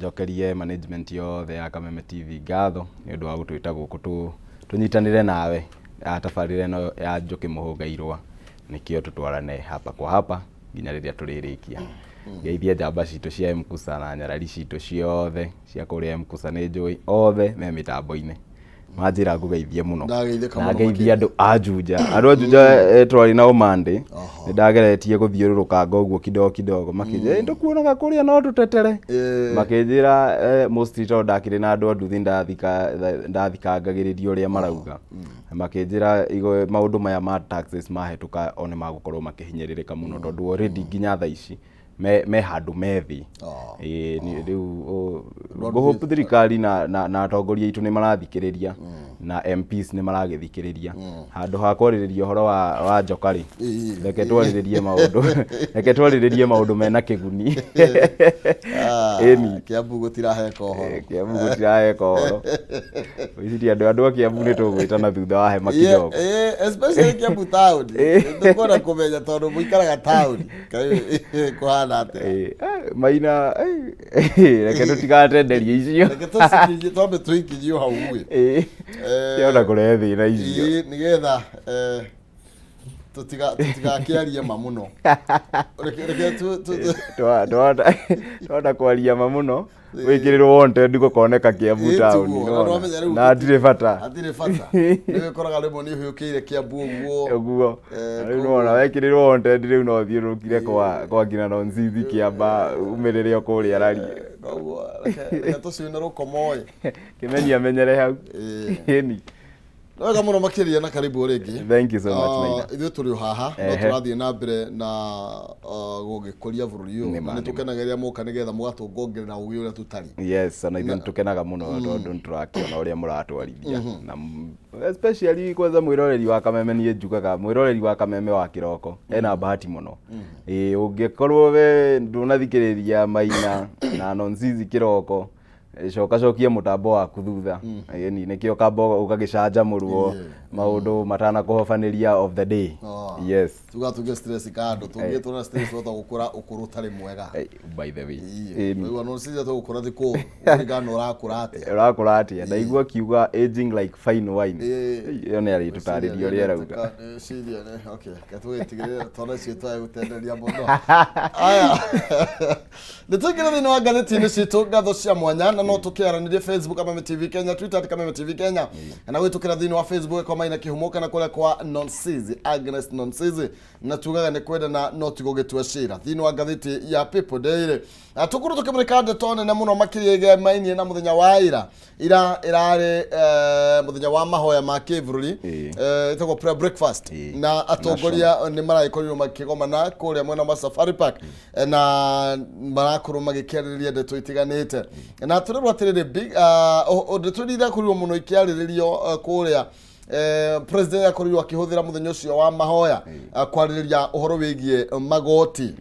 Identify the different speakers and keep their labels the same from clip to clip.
Speaker 1: Njokerie management yothe ya Kameme TV ngatho nĩ ũndũ wa gũtwĩta gũkũ tũnyitanĩre nawe tabarĩra ĩno ya Njũkĩ Mũhũnga Irũa, nĩkĩo tũtwarane hapa kwa hapa nginya rĩrĩa tũrĩrĩkia. Ngeithie njamba citũ cia M-Kusa na nyarari citũ ciothe cia kũrĩa M-Kusa, nĩ njũĩ othe me mĩtambo-inĩ, manjĩra ngũgeithie mũno.
Speaker 2: Ndageithĩka
Speaker 1: Na
Speaker 2: mũno
Speaker 1: ngeithie
Speaker 2: makĩria.
Speaker 1: Andũ a Juja, andũ a Juja, twarĩ nao Monday, nĩ ndageretie gũthiũrũrũkanga ũguo kidogo kidogo, makĩnjĩra, "Ĩ, ndũkuonaga kũrĩa no tũtetere." Makĩnjĩra mostly tondũ ndakĩrĩ na andũ a nduthi, ndathikangagĩrĩria ũrĩa marauga. Makĩnjĩra maũndũ maya ma taxes mahĩtũka, o nĩ magũkorwo makĩhinyĩrĩrĩka mũno, tondũ already nginya thaa ici me handũ me thĩ. Ĩĩ, rĩu ngũhope thirikari na atongoria aitũ nĩ marathikĩrĩria na MPs nĩ maragĩthikĩrĩria. Handũ ha kwarĩrĩria ũhoro wa njoka rĩ, reke twarĩrĩrie maũndũ mena kĩguni. Ĩni.
Speaker 2: Kiambu gũtiraheka ũhoro.
Speaker 1: Kiambu gũtiraheka ũhoro. Gwĩciria andũ a Kiambu nĩ tũgwĩtana thutha wa hema kidogo.
Speaker 2: Yeah, especially Kiambu town. Tũkwenda kũmenya tondũ mũikaraga town. Kaĩ kũhana atĩa?
Speaker 1: Maina, reke tũtigatenderie icio.
Speaker 2: Reke tũcikinyie, twambe tũikinyio hau ĩ.
Speaker 1: Kĩona kũrehe thĩna icio.
Speaker 2: Ĩĩ, nĩgetha tũtigakĩarie ma mũno. Reke
Speaker 1: Twahota kwaria ma mũno, wĩkĩrĩrwo wanted gũkoneka Kiambu
Speaker 2: Ĩĩ,
Speaker 1: town.
Speaker 2: tiguo. Na
Speaker 1: nĩwona?
Speaker 2: nĩwamenya rĩu
Speaker 1: Na hatirĩ bata.
Speaker 2: Hatirĩ bata. Nĩ wĩkoraga rĩmwe nĩ ũhĩũkĩire Kiambu ũguo.
Speaker 1: Ũguo. Rĩu nĩwona wekĩrĩrwo wanted, rĩu no ũthiũrũrũkire kwa nginya Nonsizi Kĩamba, umĩrĩre o kũrĩa rari.
Speaker 2: Koguo reke tũcune rũkomo ĩ.
Speaker 1: Kĩmeni amenyere hau. Ĩni.
Speaker 2: Nĩ wega mũno makĩria na karibu rĩngĩ.
Speaker 1: Thank you so much, Maina.
Speaker 2: Ithuĩ tũrĩ o haha no tũrathiĩ na mbere na gũgĩkũria bũrũri ũyũ, na nĩ tũkenaga rĩrĩa moka nĩgetha mũgatũngongerera ũgĩ ũrĩa tũtarĩ.
Speaker 1: Yes, ona ithuĩ nĩtũkenaga mũno tondũ nĩtũrakĩona ũrĩa mũratwarithia na especially kwanza mwĩroreri wa Kameme. Niĩ njugaga mwĩroreri wa Kameme wa kĩroko ena bahati mũno. Ĩĩ, ũngĩkorwo we ndũnathikĩrĩria Maina na Nonsizi kĩroko, coka cokia mũtambo waku thutha. Ĩni nĩkĩo kamba ũgagĩcanjamũrwo maũndũ matanakũhobanĩria of the day. Yes.
Speaker 2: Tuga tuge stress kando, tũngĩtwo na stress wota gũkũra ũkũrũ ũtarĩ mwega.
Speaker 1: By the way.
Speaker 2: Ĩĩ. Ũigua no cicia tũgũkũra thikũ kũringana na ũrakũra atĩa.
Speaker 1: Ũrakũra atĩa? Ndaigua akiuga aging like fine wine. Ĩyo nĩ arĩtũtarĩria ũrĩa arauga.
Speaker 2: Ciria nĩ okay, reke tũgĩtigĩrĩre tondũ icio twage gũtenderia mũno. Aya, nĩ tũingĩre thĩinĩ wa ngathĩti-inĩ citũ, ngatho cia mwanya, na no tũkĩaranĩrie Facebook Kameme TV Kenya, Twitter @KamemeTV Kenya, kana gwĩtũkĩra thĩinĩ wa Facebook kwa Maina Kĩhumo kana kũrĩa kwa Nonsizi, Agnes Nonsizi. Na tugaga nĩ kwendana no ti gũgĩtua cira. Thĩinĩ wa ngathĩti ya People Daily, na tũkorwo tũkĩmũrĩka ndeto nene mũno makĩria ĩgemainie na mũthenya wa ira. Ira ĩrarĩ mũthenya wa mahoya ma kĩbũrũri, ĩtagwo prayer breakfast, na atongoria nĩ maragĩkorirwo makĩgomana kũrĩa mwena wa Safari Park, na marakorwo magĩkĩarĩrĩria ndeto itiganĩte. Na tũrerwo atĩrĩrĩ, ndeto iria irakorirwo mũno ikĩarĩrĩrio kũrĩa, president akorirwo akĩhũthĩra mũthenya ũcio wa mahoya kwarĩrĩria ũhoro wĩgiĩ magoti.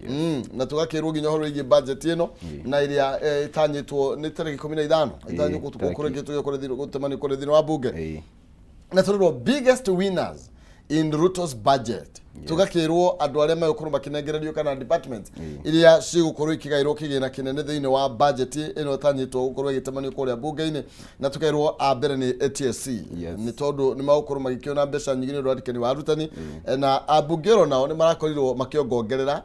Speaker 2: Na tũgakĩrwo nginya ũhoro wĩgiĩ budget ĩno na ĩrĩa ĩtanyĩtwo nĩ tarĩki 15 ĩtanyĩtwo kũrĩkĩtwo gũtemanio kũrĩ thĩinĩ wa bunge. Na tũrerwo biggest winners in Ruto's budget. Tũgakĩrwo andũ arĩa megũkorwo makĩnengererio kana department iria cigũkorwo ikĩgaĩrwo kĩgĩna kĩnene thĩinĩ wa budget ĩno ĩtanyĩtwo gũkorwo ĩgĩtemanio kũrĩa bunge-inĩ. Na tũkerwo a mbere nĩ TSC, nĩ tondũ nĩ magũkorwo magĩkĩona mbeca nyingĩ nĩ ũndũ wa andĩkani wa arutani. Na ambunge oro nao nĩ marakorirwo makĩongongerera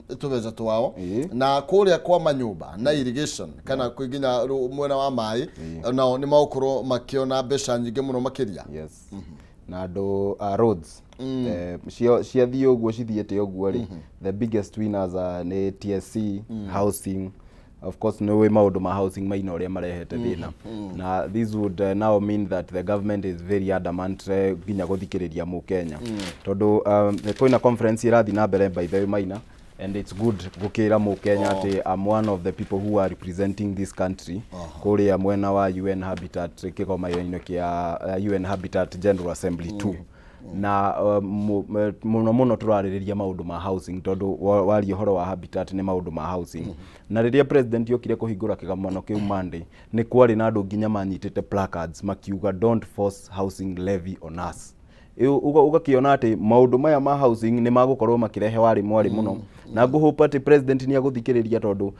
Speaker 2: tũbeca twao. Na kũrĩa kwa manyũmba na irrigation kana kwĩ nginya mwena wa maĩ, nao nĩ magũkorwo makĩona mbeca nyingĩ mũno makĩria.
Speaker 1: Yes, na andũ a roads, cio ciathiĩ ũguo cithiĩte ũguo rĩ, the biggest winners nĩ TSC, housing. Of course nĩ ũĩ maũndũ ma housing maina ũrĩa marehete thĩna, na this would now mean that the government is very adamant nginya gũthikĩrĩria mũkenya, tondũ kwĩna conference ĩrathiĩ na mbere, by the way, Maina, and it's good gũkĩra mũkenya atĩ I'm one of the people who are representing this country kũrĩa mwena wa UN Habitat, kĩgomano kĩa UN Habitat General Assembly 2, na mũno mũno tũrarĩrĩria maũndũ ma housing, tondũ waria ũhoro wa habitat nĩ maũndũ ma housing. Na rĩrĩa president okire kũhingũra kĩgomano kĩu Monday, nĩ kwarĩ na andũ nginya manyitĩte placards makiuga, "Don't force housing levy on us." Ũgakĩona atĩ maũndũ maya ma housing nĩ magũkorwo makĩrehe warĩ mwarĩ mũno, na ngũhope atĩ president nĩ agũthikĩrĩria, tondũ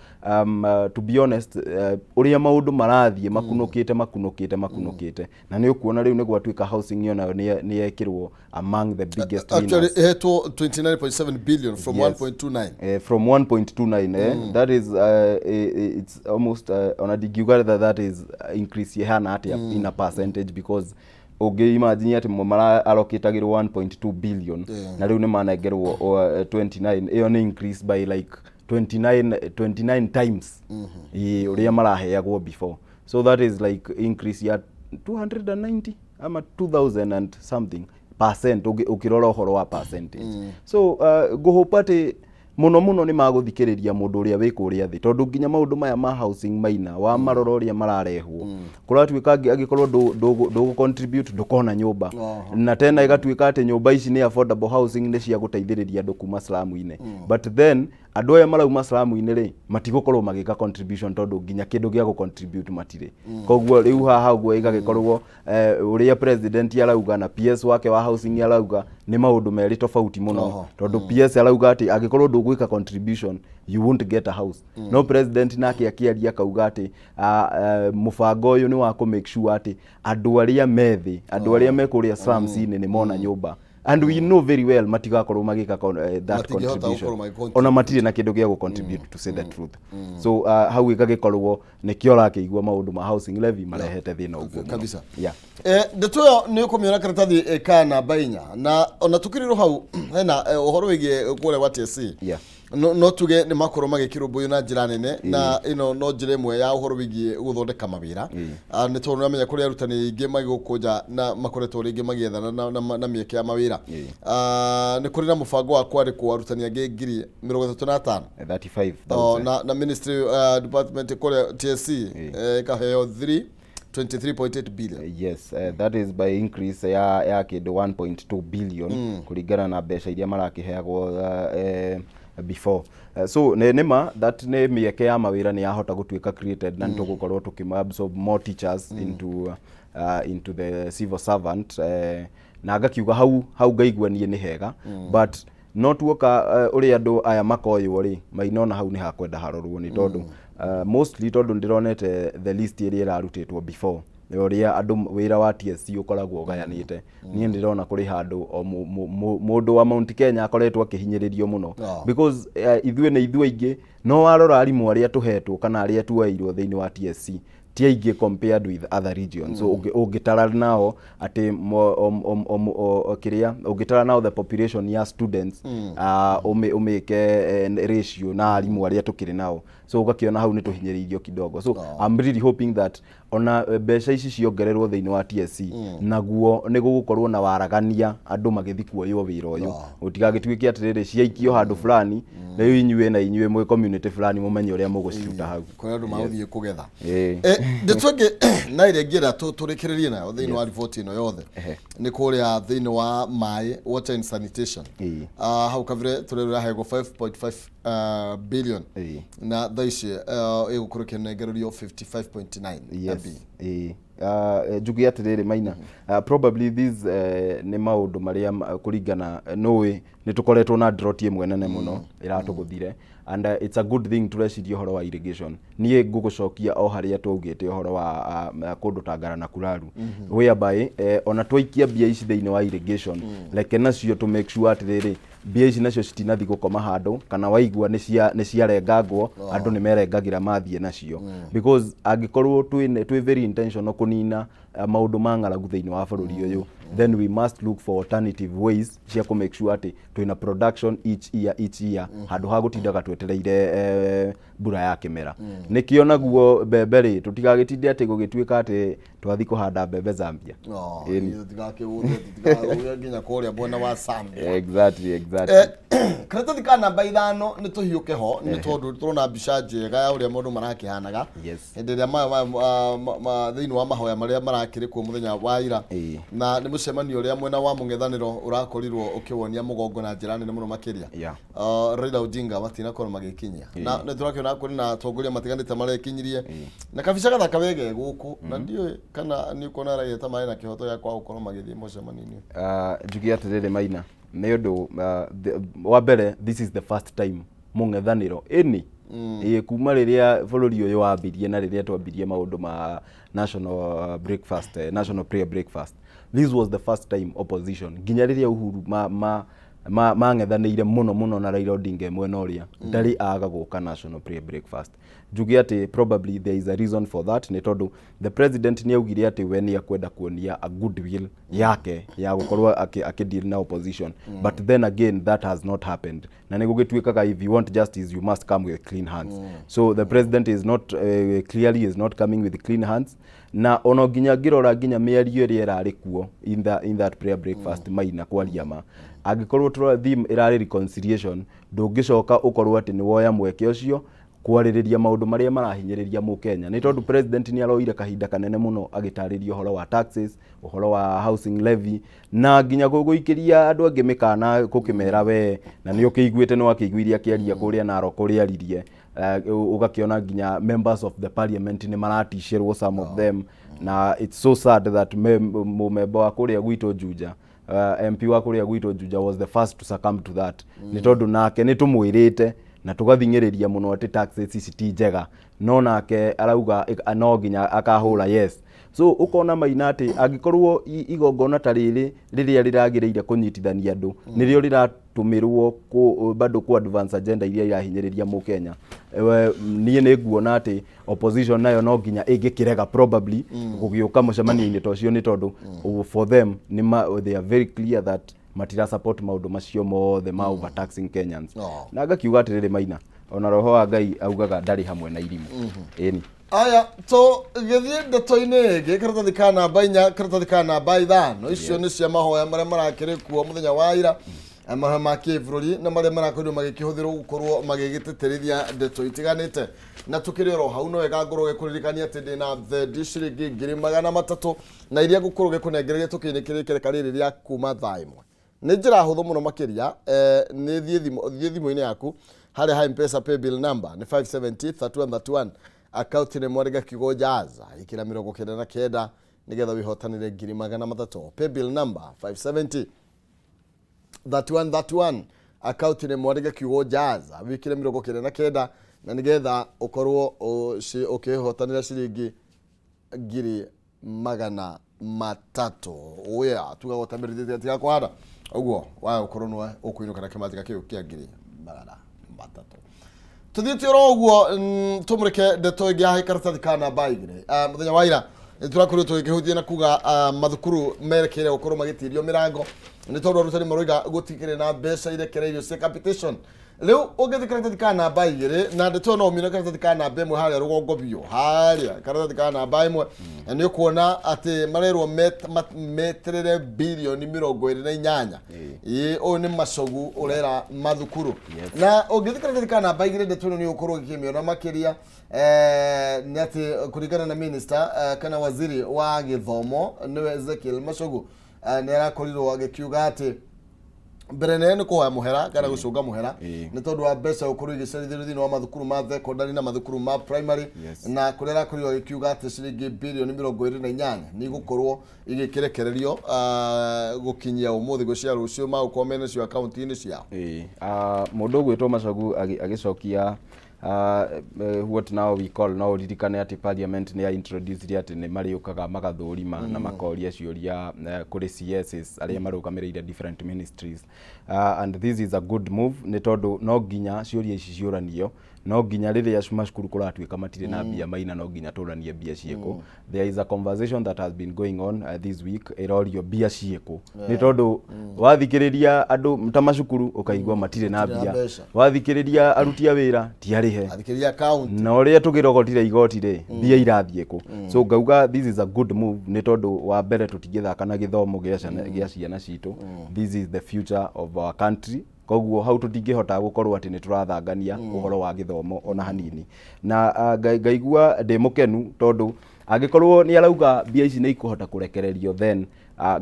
Speaker 1: to be honest, ũrĩa maũndũ marathiĩ makunũkĩte makunũkĩte makunũkĩte, na nĩ ũkuona rĩu nĩ gwatuĩka housing onayo nĩ yekĩrwo among the biggest
Speaker 2: Actually
Speaker 1: winners.
Speaker 2: Ihetwo 29.7 billion from 1.29.
Speaker 1: From 1.29, that is it's almost, ona ndingiuga that is increase ihana atia in a percentage, because ũngĩ imagine atĩ mara allocatagĩrwo 1.2 billion na rĩu nĩ manengerwo 29, ĩyo nĩ increase by like 29 times ĩ ũrĩa maraheagwo before. So that is like increase ya 290 ama 2000 and something percent ũkĩrora ũhoro wa percentage. So ngũhope atĩ mũno mũno nĩ magũthikĩrĩria mũndũ ũrĩa wĩ kũrĩa thĩ, tondũ nginya maũndũ maya ma housing maina wa marora ũrĩa mararehwo, kũratuĩka angĩkorwo ndũgũ contribute ndũkona nyũmba. Na tena ĩgatuĩka atĩ nyũmba ici nĩ affordable housing, nĩ cia gũteithĩrĩria andũ kuma slum-inĩ, but then andũ aya marauma slum-inĩ rĩ, matigũkorwo magĩka contribution, tondũ nginya kĩndũ gĩa gũ-contribute matirĩ. Koguo rĩu haha ũguo ĩgagĩkorwo ũrĩa president arauga na PS wake wa housing arauga nĩ maũndũ merĩ tofauti mũno, tondũ PS arauga atĩ angĩkorwo ndũgwĩka contribution, you won't get a house, no president nake akĩaria akauga atĩ mũbango ũyũ nĩ wa kũ make sure atĩ andũ arĩa me thĩ, andũ arĩa me kũrĩa slums-inĩ nĩ mona nyũmba, and we know very well matigakorwo magĩka that
Speaker 2: Matingĩhota
Speaker 1: contribution.
Speaker 2: Gũkorwo magĩ
Speaker 1: Ona matirĩ na kĩndũ gĩa gũ-contribute, to say the truth. So hau ĩgagĩkorwo nĩkĩo ũrakĩigua maũndũ ma housing levy marehete thĩna ũguo mũno.
Speaker 2: Kabisa.
Speaker 1: Yeah.
Speaker 2: Ndeto ĩyo nĩ ũkũmĩona karatathi ka namba 4, na ona tũkĩrĩrwo hau hena ũhoro wĩgiĩ kũrĩa gwa TSC. No tuge nĩ makorwo magĩkĩrũmbũiyo na njĩra nene, na ĩno no njĩra ĩmwe ya ũhoro wĩgiĩ gũthondeka mawĩra. Nĩ tondũ nĩamenya kũrĩ arutani aingĩ magĩgũkũnja na makoretwo rĩngĩ magĩethana na mĩeke ya mawĩra. Nĩ kũrĩ na mũbango wa kwandĩkwo arutani angĩ 35,000.
Speaker 1: 35,000.
Speaker 2: Oh, na ministry, department kũrĩa TSC ĩkaheo 3 23.8 billion.
Speaker 1: Yes, that is by increase ya kĩndũ 1.2 billion kũringana na mbeca iria marakĩheagwo before. So nĩ nĩma that nĩ mĩeke ya mawĩra nĩ yahota gũtuĩka created, na nĩ tũgũkorwo tũkĩma absorb more teachers into the civil servant, na ngakiuga hau hau ngaigua niĩ nĩ hega, but no tuoka ũrĩa andũ aya makoywo rĩ, mainona hau nĩ hakwenda harorwo, nĩ tondũ mostly tondũ ndĩronete the list ĩrĩa ĩrarutĩtwo before nĩ ũrĩa andũ wĩra wa TSC ũkoragwo ũgayanĩte. Niĩ ndĩrona kũrĩ handũ o mũndũ wa Mount Kenya akoretwo akĩhinyĩrĩrio mũno, because ithuĩ nĩ ithuĩ aingĩ, no warora arimũ arĩa tũhetwo kana arĩa tuoeirwo thĩinĩ wa TSC ti aingĩ compared with other regions. So ũngĩtara nao atĩ kĩrĩa ũngĩtara nao the population ya students, ũmĩke ratio na arimũ arĩa tũkĩrĩ nao, so ũgakĩona hau nĩ tũhinyĩrĩirio kidogo. So I'm really hoping that ona mbeca ici ciongererwo thĩinĩ wa TSC, naguo nĩ gũgũkorwo na waragania andũ magĩthiĩ kuoywo wĩra ũyũ, gũtigagĩtuĩke atĩrĩrĩ ciaikio handũ fulani, rĩu inyuĩ na inyuĩ mwĩ community fulani mũmenye ũrĩa mũgũciruta hau.
Speaker 2: Kũrĩa andũ magũthiĩ kũgetha.
Speaker 1: Ĩĩ.
Speaker 2: Ndeto ĩngĩ na ĩrĩa ingĩenda tũrĩkĩrĩrie nayo thĩinĩ wa riboti ĩno yothe nĩ kũrĩa thĩinĩ wa maĩ, water and sanitation. Hau kabere tũrĩ rĩrahegwo 5.5 billion, na thaa ici ĩgũkorwo ĩkĩnengererio 55.9
Speaker 1: Yes. Ĩĩ. Njuge atĩrĩrĩ maina, probably this nĩ maũndũ marĩa kũringana nũĩ nĩ tũkoretwo na drought ĩmwe nene mũno ĩratũgũthire, and it's a good thing tũreciria ũhoro wa irrigation. Niĩ ngũgũcokia o harĩa twaugĩte ũhoro wa kũndũ ta Ngara na Kuraru, whereby ona twaikia mbia ici thĩinĩ wa irrigation, reke nacio tũ make sure atĩrĩrĩ mbia ici nacio citinathi gũkoma handũ, kana waigua nĩ ciarengangwo, andũ nĩ merengagĩra mathiĩ nacio, because angĩkorwo twĩ very intentional kũnina maũndũ ma ng'aragu thĩinĩ wa bũrũri ũyũ, then we must look for alternative ways cia kũ make sure atĩ twĩna production each year, each year, handũ ha gũtindaga twetereire mbura ya kĩmera. Nĩkĩo naguo mbembe rĩ, tũtigagĩtinde atĩ gũgĩtuĩka atĩ twathi kũhanda mbembe Zambia. Ĩni.
Speaker 2: Tigakä tigakä nginya kũrĩa mwena wa Zambia.
Speaker 1: Exactly.
Speaker 2: Karatathi ka namba 5 nĩ tũhiũke ho, nĩ tondũ tũrona mbica njega ya ũrĩa maũndũ marakĩhanaga hĩndĩ ĩrĩa thĩinĩ wa mahoya marĩa marakĩrĩ kuo mũthenya wa ira, na nĩ Mũcemanio ũrĩa mwena wa mũng'ethanĩro ũrakorirwo ũkĩwonia mũgongo na njĩra nene mũno makĩria. Raila Odinga matinakorwo magĩkinyia na nĩ tũrakĩona kũrĩ na atongoria matiganĩte marekinyirie na kabica gathaka wege gũkũ, na ndiũĩ kana nĩ ũkuona raia ta marĩ na kĩhoto gĩa kwaga gũkorwo magĩthiĩ mũcemanio-inĩ.
Speaker 1: Njuge atĩrĩrĩ Maina, nĩ ũndũ wa mbere, this is the first time mũng'ethanĩro ĩni ĩĩ kuma rĩrĩa bũrũri ũyũ wambirie na rĩrĩa twambirie maũndũ ma national breakfast, national prayer breakfast, this was the first time opposition, nginya rĩrĩa Uhuru ma mang'ethanĩire mũno mũno na Raila Odinga e mwena ũrĩa, ndarĩ aga gũka national prayer breakfast. Njuge atĩ probably there is a reason for that, nĩ tondũ the president nĩ augire atĩ we nĩ akwenda kuonia a goodwill yake ya gũkorwo akĩ deal na opposition, but then again that has not happened, na nĩ gũgĩtuĩkaga if you want justice, you must come with clean hands. So the president is not clearly is not coming with clean hands, na ono nginya ngĩrora nginya mĩario ĩrĩa ĩrarĩ kuo in that prayer breakfast, Maina, kwaria ma, angĩkorwo theme ĩrarĩ reconciliation, ndũngĩcoka ũkorwo atĩ nĩ woya mweke ũcio kwarĩrĩria maũndũ marĩa marahinyĩrĩria mũkenya, nĩ tondũ president nĩ aroire kahinda kanene mũno agĩtarĩria ũhoro wa taxes, ũhoro wa housing levy, na nginya gũikĩria andũ angĩ mĩkana gũkĩmera we na nĩ ũkĩiguĩte, nĩ wakĩiguire akĩaria kũrĩa Narok kũrĩa aririe. Ũgakĩona nginya members of the parliament nĩ maraticĩrwo, some of them, na it's so sad that mũmemba wa kũrĩa gwitũ Juja, MP wa kũrĩa gwitũ Juja was the first to succumb to that, nĩ tondũ nake nĩ tũmwĩrĩte na tũgathing'ĩrĩria mũno atĩ taxes ici ti njega, no nake arauga no nginya akahũra yes. So ũkona Maina atĩ angĩkorwo igongona ta rĩrĩ rĩrĩa rĩragĩrĩire kũnyitithania andũ nĩrĩo rĩratũmĩrwo bado ku advance agenda iria irahinyĩrĩria mũkenya, niĩ nĩ nguona atĩ opposition nayo no nginya ĩngĩkĩrega probably gũgĩũka mũcemanio-inĩ ta ũcio, nĩ tondũ for them nĩ they are very clear that matira support maũndũ macio mothe ma overtaxing Kenyans. Na ngakiuga atĩrĩrĩ Maina, ona roho wa Ngai augaga ndarĩ hamwe na irimũ, ĩni.
Speaker 2: Aya, tũgĩthiĩ ndeto-inĩ ĩngĩ, karatathi ka namba 4, karatathi ka namba 5, icio nĩ cia mahoya marĩa marakĩrĩ kuo mũthenya wa ira, mahoya ma kĩbũrũri na marĩa marakorirwo magĩkĩhũthĩrwo gũkorwo magĩgĩtĩtĩrithia ndeto itiganĩte. Na tũkĩrĩ oro hau, no wega ngorwo gĩkũririkania atĩ ndĩna thendi ciringi 300,000 na iria ngũkorwo gĩkũnengereria tũkĩinĩkĩrĩke rĩka rĩrĩ rĩa kuma thaa 1. Nĩ njĩra hũthũ mũno makĩria, nĩ thiĩ thimũ-inĩ yaku harĩa ha M-Pesa, paybill number nĩ 570 3131, account nĩ Mwarĩga kiugo jaza, ĩkĩra 99 nĩgetha wĩhotanĩre 300,000. Paybill number 570 3131, account nĩ Mwarĩga kiugo jaza, wĩkĩre 99 na nĩgetha ũkorwo ũkĩhotanĩra ciringi 300,000. Oya tuga gũtamĩrithĩtie tiga kũhanda ũguo waga gũkorwo nĩwe ũkũinũka na kĩmanjĩka kĩu kĩa 300,000. Tuthiĩte oro ũguo, tũmũrĩke ndeto ĩngĩ ya karatathi ka namba 2. Mũthenya wa ira nĩ tũrakorirwo tũgĩkĩhutia na kuga mathukuru merekeire gũkorwo magĩtirio mĩrango nĩ tondũ arutani maroiga gũtikĩrĩ na mbeca irekereirio cia capitation. Rĩu ũngĩthiĩ karatathi ka namba 2 na ndeto ĩyo no ũmĩone karatathi ka namba 1 harĩa rũgongo biũ, harĩa karatathi ka namba 1, na nĩ ũkuona atĩ marerwo meterere birioni 28. Ĩĩ, ũyũ nĩ Macogu ũrera mathukuru. Na ũngĩthiĩ karatathi ka namba 2, ndeto ĩno nĩ ũgũkorwo ũgĩkĩmĩona makĩria. Nĩ atĩ kũringana na minister, kana waziri wa gĩthomo nĩwe Ezekiel Machogu, nĩ arakorirwo agĩkiuga atĩ mbere nene nĩ kũhoya mũhera kana gũcũnga mũhera nĩ tondũ wa mbeca gũkorwo igĩcerithĩrio thĩinĩ wa mathukuru ma secondary na mathukuru ma primary, na kũrĩa arakorirwo agĩkiuga atĩ ciringi birioni 28 nĩ igũkorwo igĩkĩrekererio gũkinyia ũmũthĩ gũcia rũciũ magũkorwo mena cio akaunti-inĩ ciao.
Speaker 1: Ĩĩ. Mũndũ ũgwĩtwo Machogu agĩcokia what now we call, no ũririkane atĩ parliament nĩ ya introduce atĩ nĩ marĩũkaga magathũrima na makoria ciũria kũrĩ CSs arĩa marũgamĩrĩire different ministries, and this is a good move, nĩ tondũ no nginya ciũria ici ciũranio, no nginya rĩrĩa macukuru kũratuĩka matirĩ na mbia, Maina, no nginya tũranie mbia ciĩkũ. There is a conversation that has been going on this week, ĩrorio mbia ciĩkũ, nĩ tondũ wathikĩrĩria andũ ta macukuru ũkaigua matirĩ na
Speaker 2: Matirĩ na
Speaker 1: mbia.
Speaker 2: Mbeca.
Speaker 1: Wathikĩrĩria aruti a wĩra ti arĩhe.
Speaker 2: Athikĩrĩria kaunti.
Speaker 1: Na ũrĩa tũgĩrogotire igoti rĩ, mbia irathiĩ kũ? So ngauga this is a good move, nĩ tondũ wa mbere tũtingĩthaka na gĩthomo gĩa ciana citũ. This is the future of our country, koguo hau tũtingĩhota gũkorwo atĩ nĩ tũrathangania ũhoro wa gĩthomo ona hanini. Na ngaigua ndĩ mũkenu tondũ angĩkorwo nĩ arauga mbia ici nĩ ikũhota kũrekererio, then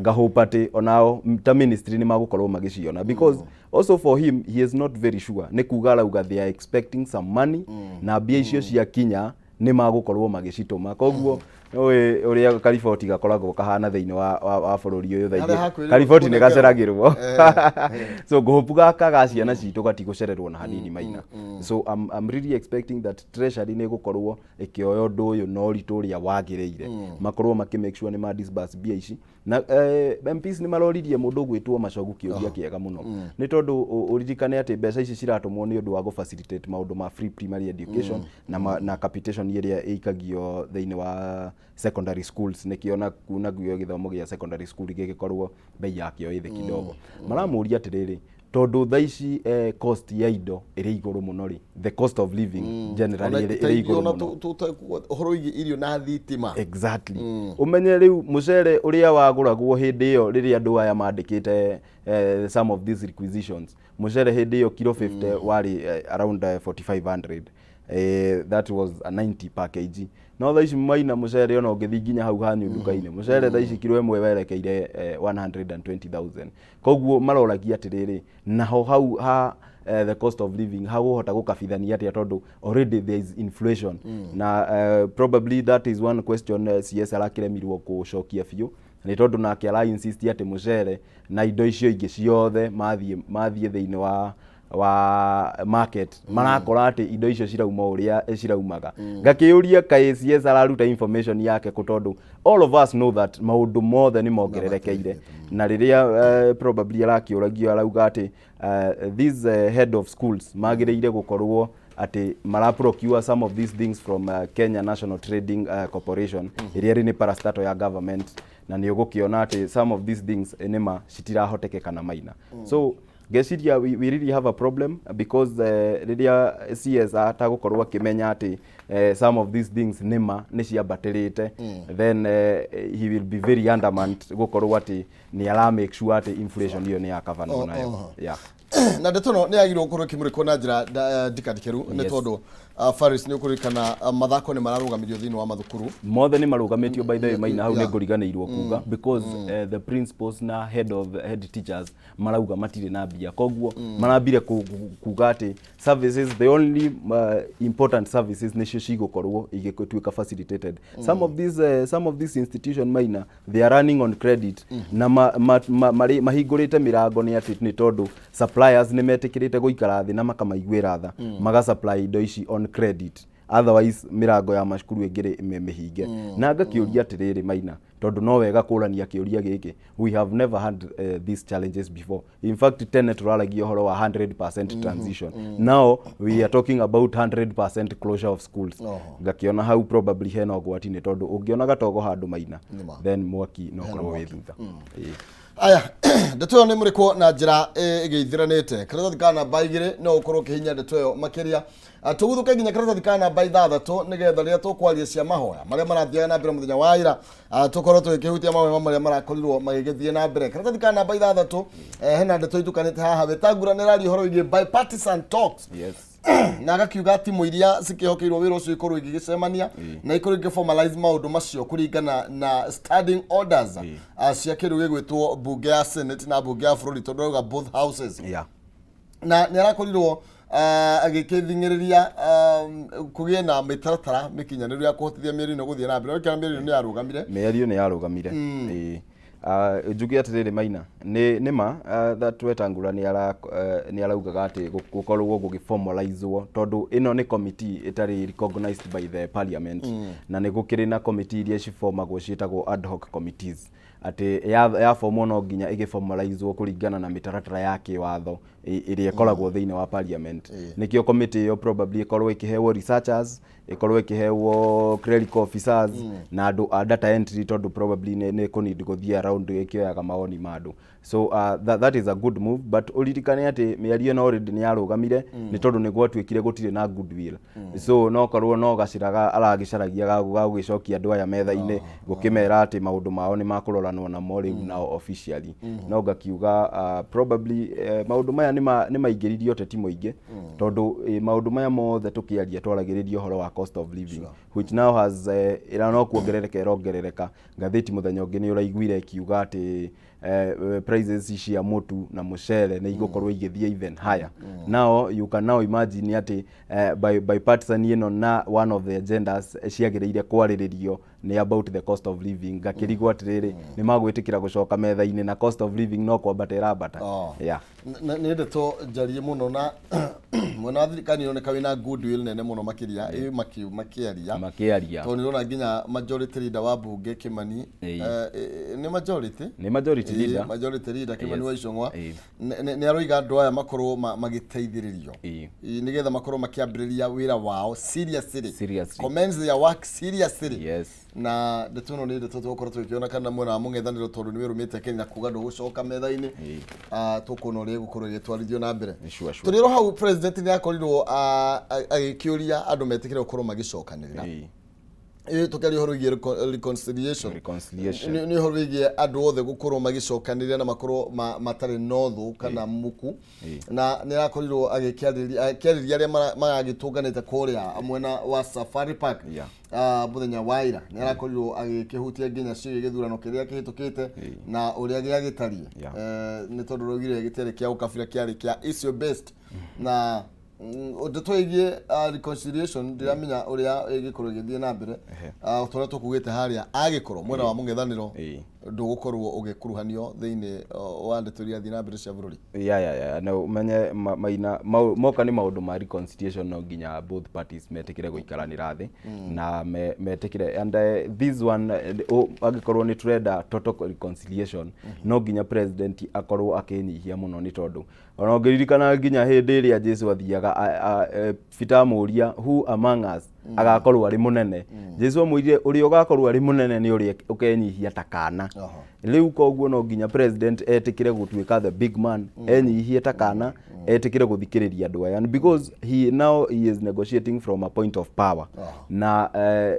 Speaker 1: Ngahope atĩ onao ta ministry nĩ magũkorwo magĩciona, because also for him, he is not very sure. Nĩ kuga arauga they are expecting some money, na mbia icio ciakinya nĩ magũkorwo magĩcitũma. Koguo ũĩ ũrĩa kariboti gakoragwo kahana thĩinĩ wa bũrũri ũyũ thaa
Speaker 2: Harĩa
Speaker 1: ingĩ
Speaker 2: hakwĩrĩrwo
Speaker 1: kariboti nĩ
Speaker 2: kũnengerwo.
Speaker 1: gaceragĩrwo. So ngũhopu gaka ga ciana citũ gatigũcererwo na hanini, Maina. So I'm really expecting that Treasury nĩ ĩgũkorwo ĩkĩoya ũndũ ũyũ na ũritũ ũrĩa wagĩrĩire, makorwo makĩ make sure nĩ ma disburse mbia ici. Na MPs nĩ maroririe mũndũ ũgwĩtwo Machogu kĩũria kĩega mũno, nĩ tondũ ũririkane atĩ mbeca ici ciratũmwo nĩ ũndũ wa gũ facilitate maũndũ ma free primary education na capitation ĩrĩa ĩikagio thĩinĩ wa secondary schools. Nĩkĩo na naguo gĩthomo gĩa secondary school gĩgĩkorwo bei yakĩo ĩ thĩ kidogo. Maramũria atĩrĩrĩ, tondũ thaa ici cost ya indo ĩrĩ igũrũ mũno rĩ, the cost of living generally ĩrĩ igũrũ mũno.
Speaker 2: Ũhoro wĩgiĩ irio na thitima.
Speaker 1: Exactly. Ũmenye rĩu mũcere ũrĩa wagũragwo hĩndĩ ĩyo rĩrĩa andũ aya mandĩkĩte some of these requisitions, mũcere hĩndĩ ĩyo kilo 50 warĩ around 4500. That was a 90 per kg. No thaa ici, Maina, mũcere ona ũngĩthiĩ nginya hau hanyu nduka-inĩ, mũcere thaa ici kilo ĩmwe werekeire 120,000. Koguo maroragia atĩrĩrĩ, naho hau ha the cost of living hagũhota gũkabithania atĩa, tondũ already there is inflation? Na probably that is one question CS arakĩremirwo gũcokia biũ, nĩ tondũ nake ara insist atĩ mũcere na indo icio ingĩ ciothe mathiĩ thĩinĩ wa market, marakora atĩ indo icio cirauma ũrĩa ciraumaga. Ngakĩũria kaĩ CS araruta information yake kũ, tondũ all of us know that maũndũ mothe nĩ mongererekeire. Na rĩrĩa probably arakĩũragio, arauga atĩ these head of schools magĩrĩire gũkorwo atĩ mara procure some of these things from Kenya National Trading Corporation, ĩrĩa ĩrĩ nĩ parastatal ya government. Na nĩ ũgũkĩona atĩ some of these things nĩma citirahotekeka na Maina. So ngeciria we really have a problem, because rĩrĩa CS atagũkorwo akĩmenya atĩ some of these things nĩma nĩ ciambatĩrĩte, then he will be very adamant gũkorwo atĩ nĩ ara make sure atĩ inflation ĩyo nĩ yakabanwo nayo. Yeah.
Speaker 2: Na ndeto ĩno nĩ yagĩrĩirwo gũkorwo ĩkĩmũrĩkwo na njĩra ndikandikĩru, nĩ tondũ Faris, nĩ ũkũririkana mathako nĩ mararũgamirio thĩinĩ wa mathukuru.
Speaker 1: Mothe nĩ marũgamĩtio, by the way, Maina. Hau nĩ ngũriganĩirwo kuga, because the principals na head teachers marauga matirĩ na mbia. Koguo marambire kuga atĩ services, the only important services, nĩcio cigũkorwo igĩtuĩka facilitated. Some of these institution, Maina, they are running on credit, na mahingũrĩte mĩrango nĩ atĩ nĩ tondũ suppliers nĩ metĩkĩrĩte gũikara thĩ na makamaiguĩra tha, maga supply indo ici on credit. Otherwise mĩrango ya macukuru ĩngĩrĩ mĩhinge. Na ngakĩũria atĩrĩrĩ, Maina, tondũ no wega kũrania kĩũria gĩkĩ, we have never had these challenges before. In fact, tene tũraragia ũhoro wa 100% transition, now we are talking about 100% closure of schools. Ngakĩona hau probably hena ũgwati, nĩ tondũ ũngĩona gatogo handũ, Maina,
Speaker 2: Nĩma.
Speaker 1: then mwaki no ũkorwo wĩ thutha. Ĩĩ.
Speaker 2: Aya, ndeto ĩyo nĩ mũrĩkwo na njĩra ĩgĩithĩranĩte. Karatathi ka namba 2 no ũkorwo ũkĩhinya ndeto ĩyo makĩria. Tũguthũke nginya karatathi ka namba 6, nĩgetha rĩrĩa tũkwaria cia mahoya marĩa marathiaga na mbere mũthenya wa ira, tũkorwo tũgĩkĩhutia mahoya marĩa marakorirwo magĩgĩthiĩ na mbere. Karatathi ka namba 6, hena ndeto itukanĩte haha. Wetangula nĩ ĩraria ũhoro wĩgiĩ bipartisan talks na agakiuga timu iria cikĩhokeirwo wĩra ũcio ikorwo igĩgĩcemania na ikorwo igĩformalize maũndũ macio kũringana na standing orders cia kĩndũ gĩgwĩtwo mbunge ya Senate na mbunge ya bũrũri, tondũ arauga both houses. Na nĩ arakorirwo agĩkĩthing'ĩrĩria kũgĩe na mĩtaratara mĩkinyanĩru ya kũhotithia mĩario ĩno gũthiĩ na mbere. Ũkĩona mĩario ĩno nĩ yarũgamire.
Speaker 1: Mĩario nĩ yarũgamire. Ĩĩ. Njuge atĩrĩrĩ, Maina, nĩ ma that Wetangula nĩ araugaga atĩ gũkorwo gũgĩformalizwo, tondũ ĩno nĩ committee ĩtarĩ recognized by the parliament, na nĩ gũkĩrĩ na committee iria cifomagwo ciĩtagwo ad hoc committees, atĩ yafomwo no nginya ĩgĩformalizwo kũringana na mĩtaratara ya kĩwatho ĩrĩa ĩkoragwo thĩinĩ wa parliament. Nĩkĩo committee ĩyo probably ĩkorwo ĩkĩhewo researchers, ĩkorwo ĩkĩhewo clerical officers na andũ a data entry, tondũ probably nĩ kũneed gũthiĩ around ĩkĩoyaga mawoni ma andũ. So that is a good move, but ũririkane atĩ mĩario ĩno already nĩ yarũgamire, nĩ tondũ nĩ gwatuĩkire gũtirĩ na goodwill. So no korwo no gacĩra aragĩcaragia ga gũgĩcokia andũ aya metha-inĩ, gũkĩmera atĩ maũndũ mao nĩ makũrora. kũrũganwo namo rĩu nao officially. No ngakiuga probably maũndũ maya nĩ maingĩririe ũteti mũingĩ, tondũ maũndũ maya mothe tũkĩaria twaragĩrĩria ũhoro wa cost of living, which now has ĩra no kuongerereka ĩrongerereka. Ngathĩti mũthenya ũngĩ nĩ ũraiguire ĩkiuga atĩ prices cia mũtu na mũcere nĩ igũkorwo igĩthiĩ even higher. Now you can now imagine atĩ bipartisan ĩno na one of the agendas ciagĩrĩire kwarĩrĩrio nĩ about the cost of living. Ngakĩrigwo atĩrĩrĩ, nĩ magwĩtĩkĩra gũcoka metha-inĩ na cost of living no kwambata ĩrambata?
Speaker 2: Oh.
Speaker 1: Yeah.
Speaker 2: Nĩ ndeto njarie mũno, na mwena wa thirikari ũroneka wĩna goodwill nene mũno makĩria ĩ makĩaria.
Speaker 1: Makĩaria.
Speaker 2: Tondũ nĩũrona nginya majority leader wa bunge Kimani, nĩ majority.
Speaker 1: Nĩ majority leader.
Speaker 2: Majority leader Kimani wa Ichung'wa nĩ aroiga andũ aya makorwo magĩteithĩrĩrio nĩgetha makorwo makĩambĩrĩria wĩra wao seriously.
Speaker 1: Seriously.
Speaker 2: Commence their work seriously.
Speaker 1: Yes.
Speaker 2: Na ndeto ĩno nĩ ndeto tũgũkorwo tũgĩkĩona kana mwena wa mũng'ethanĩro, tondũ nĩ wĩrũmĩte Kenya na kuga ndũgũcoka metha-inĩ. Tũkuona ũrĩa ĩgũkorwo ĩgĩtwarithio na mbere.
Speaker 1: Sure.
Speaker 2: Tũrĩ oro hau, president nĩ akorirwo agĩkĩũria andũ metĩkĩre gũkorwo magĩcokanĩrĩra. Tũkĩaria ũhoro wĩgiĩ reconciliation.
Speaker 1: Reconciliation.
Speaker 2: Nĩ ũhoro wĩgiĩ andũ othe gũkorwo magĩcokanĩrĩra na makorwo matarĩ na ũthũ kana muku. Na nĩ arakorirwo akĩarĩria arĩa maragĩtũnganĩte kũrĩa mwena wa Safari Park mũthenya wa ira. Nĩ arakorirwo agĩkĩhutia nginya ciĩgiĩ gĩthurano kĩrĩa kĩhĩtũkĩte na ũrĩa gĩagĩtariĩ. Nĩ tondũ raugire gĩtiarĩ kĩa ũkabira, kĩarĩ kĩa issue based. Na ndeto ĩgiĩ reconciliation, ndiramenya ũrĩa ĩgĩkorwo ĩgĩthiĩ na mbere. Ta ũrĩa tũkugĩte harĩa, agĩkorwo mwena wa mũng'ethanĩro ndũgũkorwo ũgĩkuruhanio thĩinĩ wa ndeto iria thiĩ na mbere cia bũrũri.
Speaker 1: Ya, na ũmenye maina moka nĩ maũndũ ma reconciliation, no nginya both parties metĩkĩre gũikaranĩra thĩ na metĩkĩre. And this one, angĩkorwo nĩ tũrenda total reconciliation, no nginya president akorwo akĩnyihia mũno, nĩ tondũ ona ũngĩririkana nginya hĩndĩ ĩrĩa Jesu athiaga, Peter amũria, "Who among us agakorwo arĩ mũnene?" Jesu amwĩrire, "Ũrĩa ũgakorwo arĩ mũnene nĩ ũrĩa ũkenyihia ta kana." Rĩu koguo no nginya president etĩkĩre gũtuĩka the big man, enyihie ta kana, etĩkĩre gũthikĩrĩria andũ aya, because he now he is negotiating from a point of power na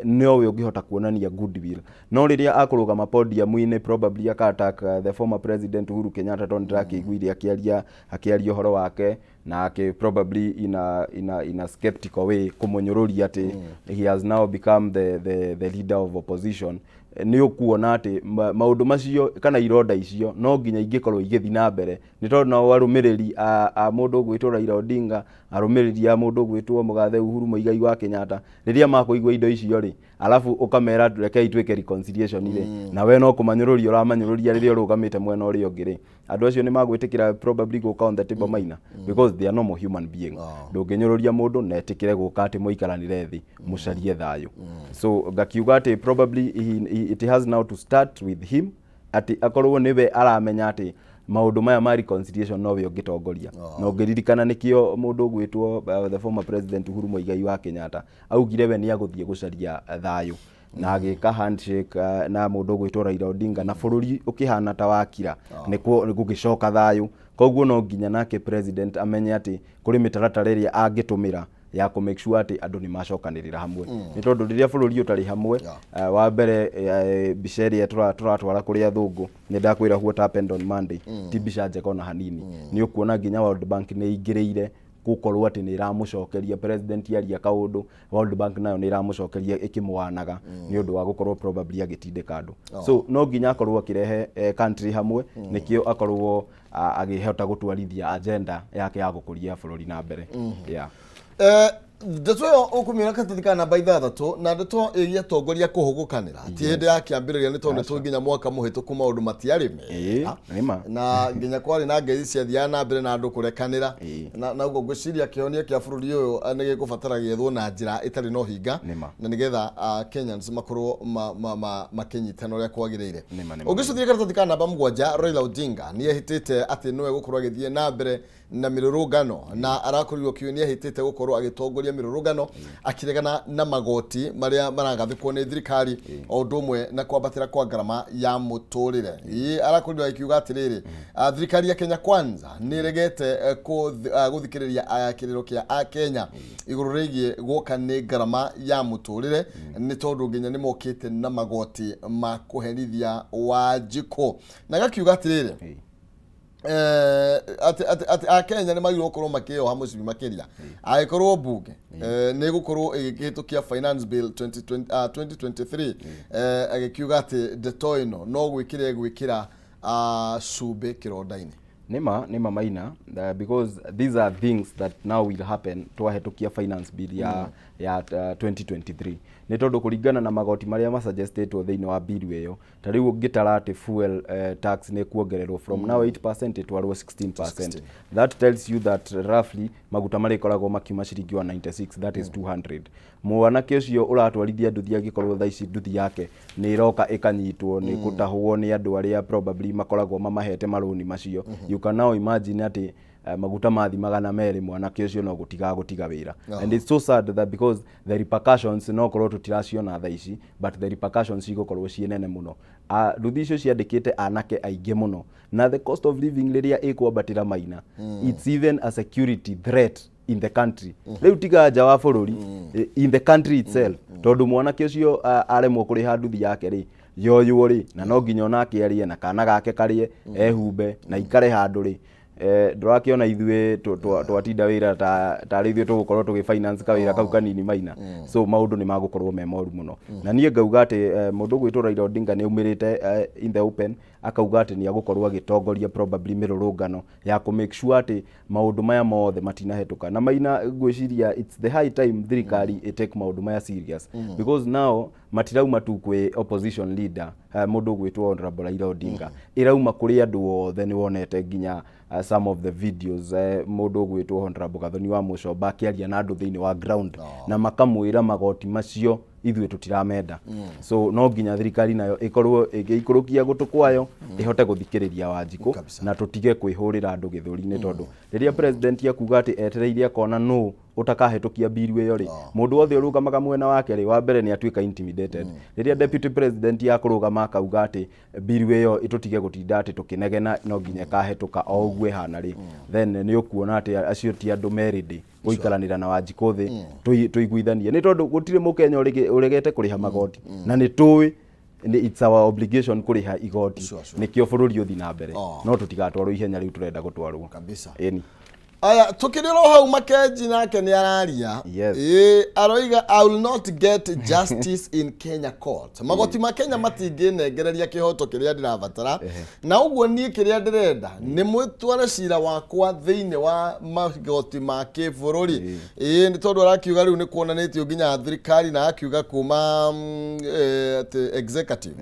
Speaker 1: nowe ũngĩhota kuonania goodwill. No rĩrĩa akũrũgama podium-inĩ, probably aka attack the former president Uhuru Kenyatta, tondũ ndĩrakĩiguire akĩaria ũhoro wake na akĩ probably in a skeptical way kũmũnyũrũria atĩ he has now become the leader of opposition, nĩ ũkuona atĩ maũndũ macio kana ironda icio no nginya ingĩkorwo igĩthiĩ na mbere, nĩ tondũ nao arũmĩrĩri a mũndũ ũgwĩtwo Raila Odinga, arũmĩrĩri a mũndũ ũgwĩtwo mũgathe Uhuru Muigai wa Kenyatta, rĩrĩa makũigua indo icio rĩ, alafu ũkamera rekei twĩke reconciliation rĩ, na we no kũmanyũrũria ũramanyũrũria rĩrĩa ũrũgamĩte mwena ũrĩa ũngĩ rĩ, andũ acio nĩ magwĩtĩkĩra probably gũka on the table, maina? Because they are normal human being. Ndũngĩnyũrũria mũndũ na etĩkĩre gũka atĩ mũikaranĩre thĩ mũcarie thayũ. So ngakiuga atĩ probably it has now to start with him, atĩ akorwo nĩwe aramenya atĩ maũndũ maya ma reconciliation nowe ũngĩtongoria. Na ũngĩririkana nĩkĩo mũndũ ũgwĩtwo the former president Uhuru Muigai wa Kenyatta augire we nĩ agũthiĩ gũcaria thayũ na agĩka handshake na mũndũ ũgwĩtwo Raila Odinga, na bũrũri ũkĩhana ta wakira, nĩkuo gũgĩcoka thayũ. Koguo no nginya nake president amenye atĩ kũrĩ mĩtaratara ĩrĩa angĩtũmĩra ya kũ make sure atĩ andũ nĩ macokanĩrĩra hamwe, nĩ tondũ rĩrĩa bũrũri ũtarĩ hamwe, wa mbere, mbica ĩrĩa tũratwara kũrĩ athũngũ, nĩ ndakwĩra what happened on Monday ti mbica njega ona hanini. Nĩ ũkuona nginya World Bank nĩ ĩingĩrĩire gũkorwo atĩ nĩ ĩramũcokeria president aria kaũndũ. World Bank nayo nĩ ĩramũcokeria ĩkĩmwanaga nĩ ũndũ wa gũkorwo probably agĩtindĩka andũ. So no nginya akorwo akĩrehe country hamwe, nĩkĩo akorwo agĩhota gũtwarithia agenda yake ya gũkũria bũrũri na mbere, yeah.
Speaker 2: Ndeto ĩyo ũkũmĩona karatathi ka namba 6, na ndeto ĩgiĩ atongoria kũhũgũkanĩra ti hĩndĩ ya kĩambĩrĩria, nĩ tondũ nĩ tũĩ nginya mwaka mũhĩtũku maũndũ matiarĩ mega.
Speaker 1: Nĩma.
Speaker 2: Na nginya kwarĩ na ngeithi ciathiaga na mbere na andũ kũrekanĩra. Na ũguo ngwĩciria kĩhonia kĩa bũrũri ũyũ nĩ gĩkũbatara gĩethwo na njĩra ĩtarĩ na ũhinga na nĩgetha Kenyans makorwo makĩnyitana ũrĩa kwagĩrĩire.
Speaker 1: Nĩma, nĩma.
Speaker 2: Ũngĩcũthĩrĩria karatathi ka namba 7, Raila Odinga nĩ ehĩtĩte atĩ nĩwe gũkorwo agĩthiĩ na mbere na mĩrũrũngano, na arakorirwo kiugo nĩ ehĩtĩte gũkorwo agĩtongoria. agĩtongoria mĩrũrũngano akĩregana na magoti marĩa maragathĩkwo nĩ thirikari o ũndũ ũmwe na kwambatĩra kwa ngarama ya mũtũrĩre. Ĩĩ, arakorirwo agĩkiuga atĩrĩrĩ, thirikari ya Kenya Kwanza nĩ ĩregete gũthikĩrĩria kĩrĩro kĩa akenya igũrũ rĩgiĩ gwoka nĩ ngarama ya mũtũrĩre, nĩ tondũ nginya nĩ mokĩte na magoti ma kũherithia Wanjikũ, na gakiuga atĩrĩrĩ, atĩ akenya nĩ magĩrĩirwo gũkorwo makĩyoha mũcibi makĩria angĩkorwo mbunge nĩ ĩgũkorwo ĩgĩkĩhĩtũkia Finance Bill 2020, 2023, agĩkiuga atĩ ndeto ĩno no gwĩkĩra ĩgwĩkĩra cumbĩ kĩronda-inĩ.
Speaker 1: Nĩma Maina, because these are things that now will happen twahĩtũkia Finance Bill ya 2023, nĩ tondũ kũringana na magoti marĩa masuggestetwo thĩinĩ wa bill ĩyo, ta rĩu ũngĩtara atĩ fuel tax nĩ kuongererwo from now 8% ĩtwarwo 16%, that tells you that roughly maguta marĩkoragwo makiuma ciringi 196, that is 200. Mwanake ũcio ũratwarithia nduthi, angĩkorwo thaa ici nduthi yake nĩ ĩroka ĩkanyitwo nĩ gũtahwo nĩ andũ arĩa probably makoragwo mamahete marũni macio, you can now imagine atĩ maguta mathi 200, mwanake ũcio no gũtiga gũtiga wĩra. And it's so sad that because the repercussions no korwo tũtiraciona thaa ici, but the repercussions cigũkorwo ciĩ nene mũno. Nduthi icio ciandĩkĩte anake aingĩ mũno, na the cost of living rĩrĩa ĩkwambatĩra, Maina, it's even a security threat in the country. Rĩu tiga nja wa bũrũri, in the country itself, tondũ mwanake ũcio aremwo kũrĩha nduthi yake rĩ, yoywo rĩ, na no nginya onake arĩe na kana gake karĩe, ehumbe na ikare handũ rĩ. Ndũrakĩona ithuĩ twatinda wĩra ta tarĩ ithuĩ tũgũkorwo tũgĩ finance kawĩra kau kanini, Maina. So maũndũ nĩ magũkorwo me moru mũno, na niĩ ngauga atĩ mũndũ ũgwĩtwo Raila Odinga nĩ aumĩrĩte in the open akauga atĩ nĩ agũkorwo agĩtongoria probably mĩrũrũngano ya kũ make sure atĩ maũndũ maya mothe matinahĩtũka. Na Maina, ngwĩciria it's the high time thirikari ĩ take maũndũ maya serious, because now matirauma tu kwĩ opposition leader, mũndũ ũgwĩtwo Honorable Raila Odinga, ĩrauma kũrĩ andũ othe. Nĩ wonete nginya some of the videos, mũndũ ũgwĩtwo Honorable Gathoni wa Mũcomba akĩaria na andũ thĩinĩ wa ground na makamwĩra magoti macio ithuĩ tũtiramenda. So no nginya thirikari nayo ĩkorwo ĩgĩikũrũkia gũtũ kwayo ĩhote gũthikĩrĩria Wanjikũ na tũtige kwĩhũrĩra andũ gĩthũri-inĩ, tondũ rĩrĩa president akuga atĩ etereire akona nũ ũtakahĩtũkia bill ĩyo rĩ, mũndũ wothe ũrũgamaga mwena wake rĩ, wa mbere nĩ atuĩka intimidated. Rĩrĩa deputy president akũrũgama akauga atĩ bill ĩyo ĩtũtige gũtinda atĩ tũkĩnegena, no nginya ĩkahĩtũka o ũguo ĩhana rĩ, then nĩ ũkuona atĩ acio ti andũ merĩndĩ gũikaranĩra na Wanjikũ thĩ tũiguithanie, nĩ tondũ gũtirĩ mũkenya ũregete kũrĩha magoti, na nĩ tũĩ it's our obligation kũrĩha igoti nĩkĩo bũrũri ũthi na mbere, no tũtigatwarwo ihenya rĩu tũrenda gũtwarwo. Ĩni.
Speaker 2: Aya, tukĩrĩ oro hau, Makenji nake nĩ araria. Ĩĩ, aroiga, "I will not get justice in Kenya court." Magoti ma Kenya matingĩnengereria kĩhoto kĩrĩa ndĩrabatara, na ũguo niĩ kĩrĩa ndĩrenda nĩ mwĩtware cira wakwa thĩinĩ wa magoti ma kĩbũrũri. Ĩĩ, nĩ tondũ arakiuga rĩu nĩ kuonanĩtio nginya thirikari, na akiuga kuma atĩ executive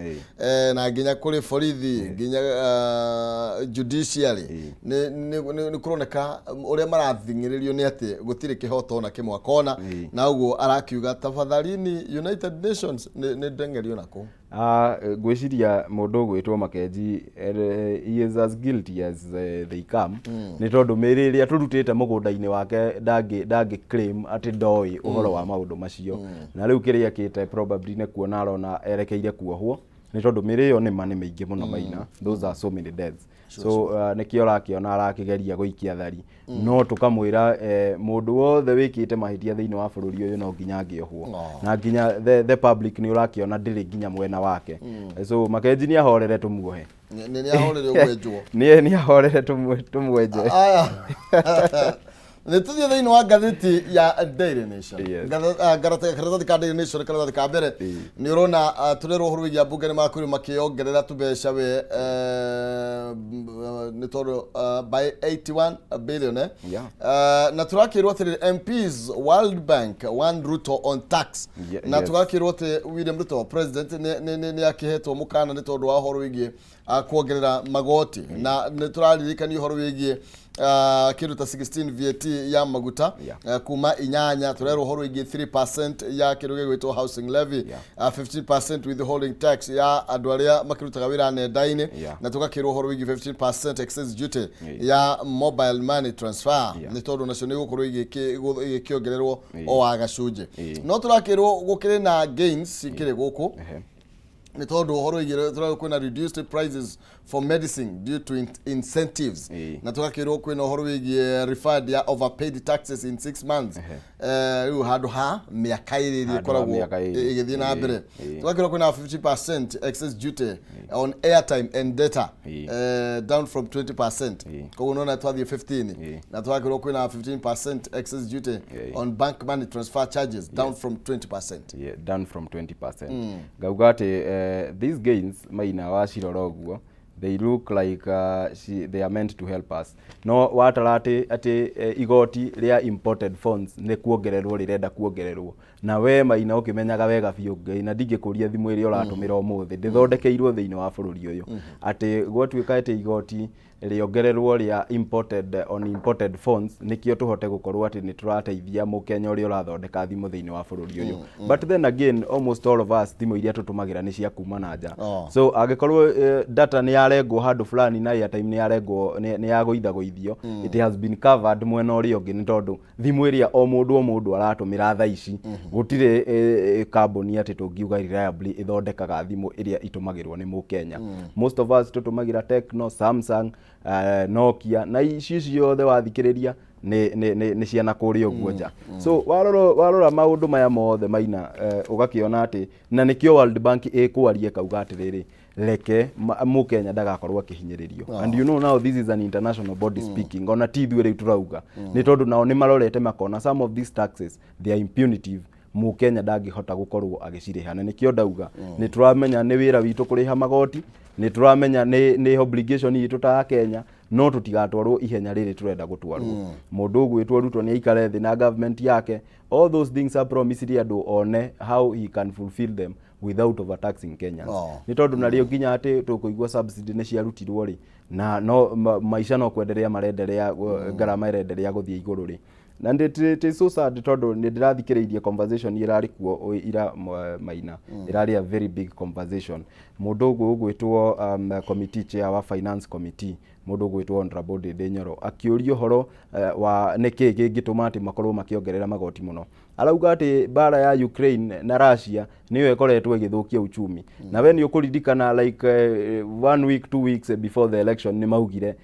Speaker 2: na nginya kũrĩ borithi, nginya judiciary, nĩ kũroneka ũrĩa marathing'ĩrĩrio nĩ atĩ gũtirĩ kĩhoto ona kĩmwe akona. Na ũguo arakiuga tafadhalini United Nations nĩ ndeng'erio nakũu.
Speaker 1: Ah, ngwĩciria mũndũ ũgwĩtwo Makenji, he is as guilty as they come, nĩ tondũ mĩrĩ ĩrĩa tũrutĩte mũgũnda-inĩ wake ndangĩ claim atĩ ndoĩ ũhoro wa maũndũ macio. Na rĩu kĩrĩa ekĩte probably nĩ kuona arona erekeire kuohwo, nĩ tondũ mĩrĩ ĩyo nĩma nĩ mĩingĩ mũno, Maina. Those are so many deaths. So nĩkĩo ũrakĩona arakĩgeria gũikia thari, no tũkamwĩra mũndũ wothe wĩkĩte mahĩtia thĩinĩ wa bũrũri ũyũ no nginya angĩohwo. Na nginya the public nĩ ũrakĩona ndĩrĩ nginya mwena wake. So Makenji nĩ ahorere tũmuohe.
Speaker 2: Nĩ ahorere ũgwenjwo.
Speaker 1: Nĩ ahorere tũmwenje.
Speaker 2: Aya, nĩ tũthiĩ thĩinĩ wa ngathĩti ya Daily Nation. Karatathi ka Daily Nation, karatathi ka mbere, nĩ ũrona tũrerwo ũhoro wĩgiĩ ambunge nĩ makwĩrwo makĩongerera tũmbeca we nĩ tondũ by 81 billion. Na tũrakĩrwo atĩrĩrĩ, MPs World Bank one Ruto on tax. Na tũgakĩrwo atĩ William Ruto president nĩ akĩhetwo mũkana nĩ tondũ wa ũhoro wĩgiĩ kuongerera magoti, na nĩ tũraririkanio ũhoro wĩgiĩ Kĩndũ ta 16 VAT ya maguta, kuma 8. Tũrerwo ũhoro wĩgiĩ 3% ya kĩndũ gĩgwĩtwo housing levy, 15% withholding tax ya andũ arĩa makĩrutaga wĩra nenda-inĩ, na tũgakĩrwo ũhoro wĩgiĩ 15% excise duty ya mobile money transfer, nĩ tondũ nacio nĩ igũkorwo igĩkĩongererwo o wa gacunjĩ. No tũrakĩrwo gũkĩrĩ na gains cikĩrĩ gũkũ, nĩ tondũ ũhoro wĩgiĩ tũrerwo kwĩna reduced prices for medicine due to incentives, na tũgakĩrwo kwĩna ũhoro wĩgiĩ refund ya overpaid taxes in 6 months. Rĩu handũ ha mĩaka 2 ĩrĩa
Speaker 1: Handũ ha
Speaker 2: ĩkoragwo
Speaker 1: mĩaka 2.
Speaker 2: ĩgĩthiĩ na mbere. Tũgakĩrwo kwĩna 50% excess duty on airtime and data, down from 20%. Koguo nona twathiĩ 15. Na tũgakĩrwo kwĩna 15% excess duty on bank money transfer charges, down from 20%.
Speaker 1: Yeah, down from 20%. Ngauga atĩ these gains, Maina, wacirora ũguo, they look like they are meant to help us, no watara atĩ igoti rĩa imported phones nĩ kuongererwo rĩrenda kuongererwo, na we Maina ũkĩmenyaga wega biũ, Ngai na ndingĩkũria, thimũ ĩrĩa ũratũmĩra ũmũthĩ ndĩthondekeirwo thĩinĩ wa bũrũri ũyũ, atĩ gwatuĩka atĩ igoti rĩongererwo rĩa imported on imported phones nĩkĩo tũhote gũkorwo atĩ nĩ tũrateithia mũkenya ũrĩa ũrathondeka thimũ thĩinĩ wa bũrũri ũyũ. But then again, almost all of us, thimũ iria tũtũmagĩra nĩ cia kuma na nja. So angĩkorwo data nĩ yarengwo handũ fulani na airtime nĩ yarengwo, nĩ yagũithagũithio, it has been covered mwena ũrĩa ũngĩ, nĩ tondũ thimũ ĩrĩa o mũndũ aratũmĩra thaa ici, gũtirĩ kambuni atĩ tũngiuga reliably ĩthondekaga thimũ ĩrĩa itũmagĩrwo nĩ mũkenya. Most of us tũtũmagĩra Tecno, Samsung, Nokia, na ici ciothe wathikĩrĩria nĩ ciana kũrĩa ũguo nja. So warora maũndũ maya mothe, Maina, ũgakĩona atĩ na nĩkĩo World Bank ĩkwaria ĩkauga atĩrĩrĩ, reke mũkenya ndagakorwo akĩhinyĩrĩrio. And you know, now this is an international body speaking, ona ti ithuĩ rĩu tũrauga, nĩ tondũ nao nĩ marorete makona some of these taxes, they are impunitive, mũkenya ndangĩhota gũkorwo agĩcirĩha. Na nĩkĩo ndauga nĩ tũramenya nĩ wĩra witũ kũrĩha magoti, nĩ tũramenya nĩ obligation itũ ta Akenya, no tũtigatwarwo ihenya rĩrĩ tũrenda gũtwarwo. Mũndũ ũgwĩtwo Ruto nĩ aikare thĩ na government yake, all those things are promised andũ, one how he can fulfill them without overtaxing Kenyans. Nĩ tondũ narĩo nginya atĩ tũkũigua subsidy nĩ ciarutirwo rĩ, na no maica no kwenderea marenderea, ngarama ĩrenderea gũthiĩ igũrũ rĩ. Na nĩ so sad, tondũ nĩ ndĩrathikĩrĩirie conversation ĩrarĩ kuo ira, Maina, ĩrarĩ a very big conversation. Mũndũ ũguo ũgwĩtwo committee chair wa finance committee, mũndũ ũgwĩtwo Honorable Ndindi Nyoro, akĩũria ũhoro wa nĩkĩ kĩngĩtũma atĩ makorwo makĩongerera magoti mũno, arauga atĩ mbara ya Ukraine na Russia nĩyo ĩkoretwo ĩgĩthũkia uchumi. Na we nĩ ũkũririkana like one week, 2 weeks before the election, nĩ maugire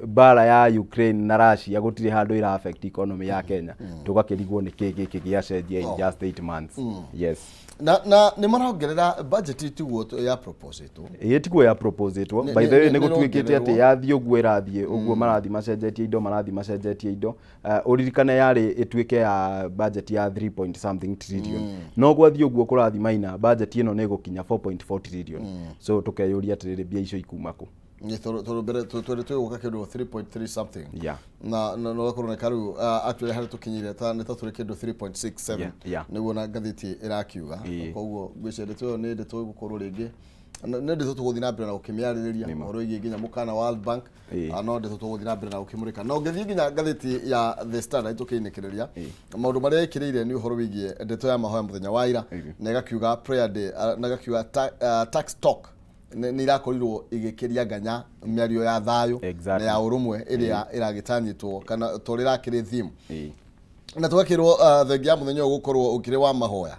Speaker 1: mbara ya Ukraine na Russia gũtirĩ handũ ĩra affect economy ya Kenya. Tũgakĩrigwo nĩ kĩ gĩkĩ gĩacenjia in just 8 months. Yes.
Speaker 2: Na nĩ marongerera budget, tiguo ya propose-ĩtwo?
Speaker 1: Ĩĩ, tiguo ya propose-ĩtwo. By the way, nĩ gũtuĩkĩte atĩ
Speaker 2: nĩ
Speaker 1: yathiĩ ũguo ĩrathiĩ ũguo, marathiĩ macenjetie indo, marathiĩ macenjetie indo. Ũririkane yarĩ ĩtuĩke ya budget ya 3 point something trillion, no gwathiĩ ũguo kũrathiĩ, Maina, budget ĩno nĩ ĩgũkinya 4.4 trillion. So tũkeyũria atĩrĩrĩ, mbia icio ikuma kũ?
Speaker 2: Nĩ tondũ mbere twĩrĩ twĩgũka kĩndũ 3.3 something, na no kũroneka rĩu actually harĩa tũkinyire ta nĩ ta tũrĩ kĩndũ 3.67, nĩguo na ngathĩti ĩrakiuga. Koguo ngwĩciria ndeto ĩyo nĩ ndeto ĩgũkorwo rĩngĩ nĩ ndeto tũgũthiĩ na mbere na gũkĩmĩarĩrĩria, ũhoro wĩgiĩ nginya mũkana World Bank. No ndeto tũgũthiĩ na mbere na gũkĩmũrĩka, na ũngĩthiĩ nginya ngathĩti ya The Standard, tũkĩinĩkĩrĩria maũndũ marĩa ĩkĩrĩire nĩ ũhoro wĩgiĩ ndeto ya mahoya mũthenya wa ira, na ĩgakiuga prayer day, na ĩgakiuga tax talk nĩ irakorirwo igĩkĩria nganya mĩario ya thayũ na ya ũrũmwe ĩrĩa ĩragĩtanyĩtwo kana to rĩrakĩrĩ theme. Na tũgakĩrwo thengia ya mũthenya ũyũ gũkorwo ũkĩrĩ wa mahoya,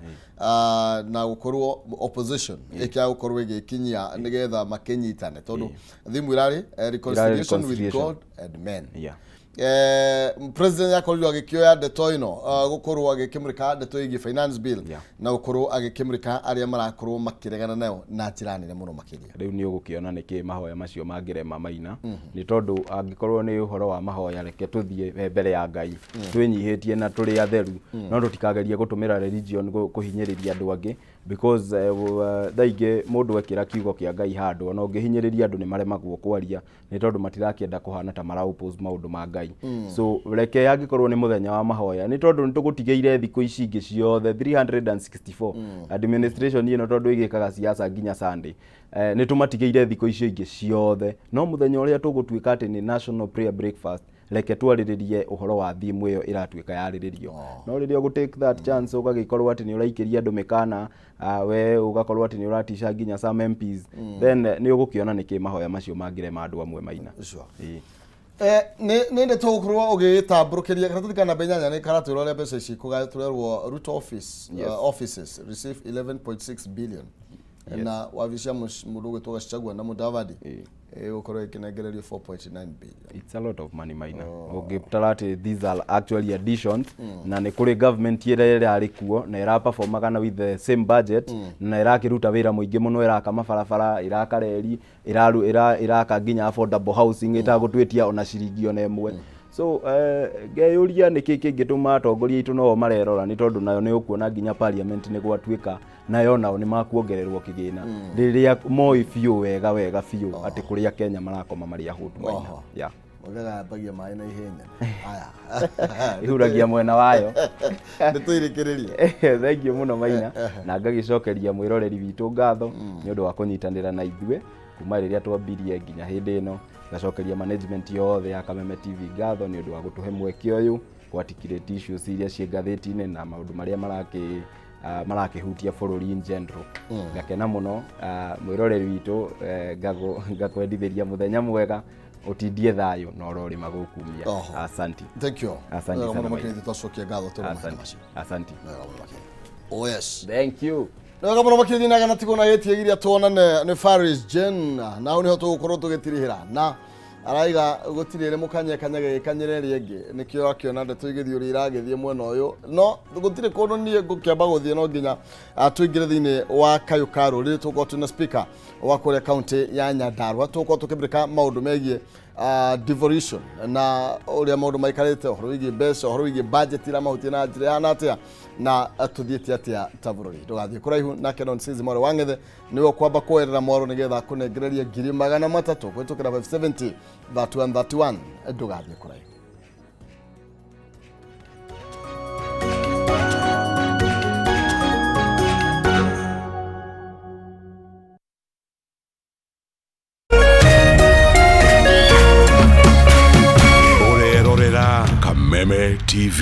Speaker 2: na gũkorwo opposition ĩkĩaga gũkorwo ĩgĩkinyia nĩgetha makĩnyitane, tondũ thimũ ĩrarĩ reconciliation with
Speaker 1: reconciliation.
Speaker 2: God and men. President akorirwo agĩkĩoya ndeto ĩno, gũkorwo agĩkĩmũrĩka ndeto ĩgiĩ finance bill, na gũkorwo agĩkĩmũrĩka arĩa marakorwo makĩregana nayo na njĩra nene mũno makĩria.
Speaker 1: Rĩu nĩ ũgũkĩona nĩkĩ mahoya macio mangĩrema, Maina, nĩ tondũ angĩkorwo nĩ ũhoro wa mahoya, reke tũthiĩ mbere ya Ngai twĩnyihĩtie na tũrĩ atheru, no tũtikagerie gũtũmĩra religion kũhinyĩrĩria andũ angĩ. Because thaa ingĩ mũndũ ekĩra kiugo kĩa Ngai handũ, ona ũngĩhinyĩrĩria andũ nĩ maremagwo kwaria nĩ tondũ matirakĩenda kũhana ta mara oppose maũndũ ma Ngai. So reke angĩkorwo nĩ mũthenya wa mahoya, nĩ tondũ nĩ tũgũtigĩire thikũ ici ingĩ ciothe 364 administration ĩno, tondũ ĩgĩkaga siasa nginya Sunday, nĩ tũmatigĩire thikũ icio ingĩ ciothe, no mũthenya ũrĩa tũgũtuĩka atĩ nĩ national prayer breakfast, reke twarĩrĩrie ũhoro wa theme ĩyo ĩratuĩka yarĩrĩrio. No rĩrĩa ũgũ take that chance ũgagĩkorwo atĩ nĩ ũraikĩria andũ mĩkana, we ũgakorwo atĩ nĩ ũratica nginya some MPs, then nĩ ũgũkĩona nĩkĩ mahoya macio mangĩrema andũ amwe maina.
Speaker 2: Sure.
Speaker 1: Ĩĩ.
Speaker 2: Nĩ ndeto gũkorwo ũgĩtambũrũkĩria karatathi ka namba 8 nĩ karatwĩra ũrĩa mbeca ici ikũgatwerwo Ruto office.
Speaker 1: Yes.
Speaker 2: Offices receive 11.6 billion.
Speaker 1: Yes.
Speaker 2: Na wabici ya mũndũ ũgwĩtwo Gachagua na Mudavadi
Speaker 1: Ĩĩ.
Speaker 2: ĩgũkorwo ĩkĩnengererio 4.9 billion.
Speaker 1: It's a lot of money, maina. Ũngĩtara atĩ these are actually additions, na nĩ kũrĩ government ĩrĩa ĩrarĩ kuo na ĩraperformaga na with the same budget, na ĩrakĩruta wĩra mũingĩ mũno, ĩraka mabarabara, ĩraka reri, ĩraka nginya affordable housing ĩtagũtwĩtia ona ciringi ona ĩmwe. So ngeyũria nĩkĩ kĩngĩtũma atongoria aitũ nao marerora, nĩ tondũ nayo nĩ ũkuona nginya parliament nĩ gwatuĩka nayo nao nĩ makuongererwo kĩgĩna, rĩrĩa moĩ biũ wega wega biũ atĩ kũrĩa Kenya marakoma marĩ ahũtu, maina.
Speaker 2: Oho.
Speaker 1: Yeah.
Speaker 2: Ũgagayambagia maĩ na ihenya aya.
Speaker 1: Ihuragia mwena wayo.
Speaker 2: Nĩ tũirĩkĩrĩrie.
Speaker 1: Thank you mũno, maina, na ngagĩcokeria mwĩroreri witũ ngatho nĩ ũndũ wa kũnyitanĩra na ithuĩ kuma rĩrĩa twambirie nginya hĩndĩ ĩno. Ngacokeria management yothe ya Kameme TV ngatho nĩ ũndũ wa gũtũhe mweke ũyũ gwatikirĩte issues iria ciĩ ngathĩti-inĩ na maũndũ marĩa marakĩhutia bũrũri in general. Ngakena mũno. Mwĩroreri witũ, ngakwendithĩria mũthenya mwega, ũtindie thayũ na ũrorĩma gũkumia.
Speaker 2: Oho.
Speaker 1: Asanti.
Speaker 2: Thank you.
Speaker 1: Asante
Speaker 2: Wega
Speaker 1: sana,
Speaker 2: mũno
Speaker 1: Maina.
Speaker 2: makĩria, twacokia ngatho tũrĩ mahinda
Speaker 1: Asanti.
Speaker 2: macio.
Speaker 1: Asanti.
Speaker 2: Wega mũno makĩria. Oh yes.
Speaker 1: Thank you.
Speaker 2: Wega mũno makĩria, naga na tigwo na gĩtiĩgiria tuonane nĩ Faris Jen, na hau nĩho tũgũkorwo tũgĩtirihĩra na araiga gũtirĩ rĩ mũkanye kanya gĩgĩkanyĩra ĩrĩa ĩngĩ, nĩkĩo akĩona ndeto igĩthiĩ ũrĩa iragĩthiĩ mwena ũyũ, no gũtirĩ kũndũ niĩ ngũkĩamba gũthiĩ, no nginya tũingĩre thĩinĩ wa kayũ ka rũrĩrĩ. Tũgũkorwo twĩna speaker wa kũrĩa kaunti ya Nyandarua, tũgũkorwo tũkĩmũrĩka maũndũ megiĩ devolution na ũrĩa maũndũ maikarĩte, ũhoro wĩgiĩ mbeca, ũhoro wĩgiĩ budget iramahutia na njĩra ĩhana atĩa, na tũthiĩte atĩa ta bũrũri. Ndũgathiĩ kũraihu nake Don Sizi Mwaro wa Ng'ethe nĩwe ũkwamba kuoerera mwaro nĩgetha akũnengererie 300,000 kũhĩtũkĩra 570 31 31. Ndũgathiĩ kũraihu.
Speaker 3: Ũrerorera Kameme TV.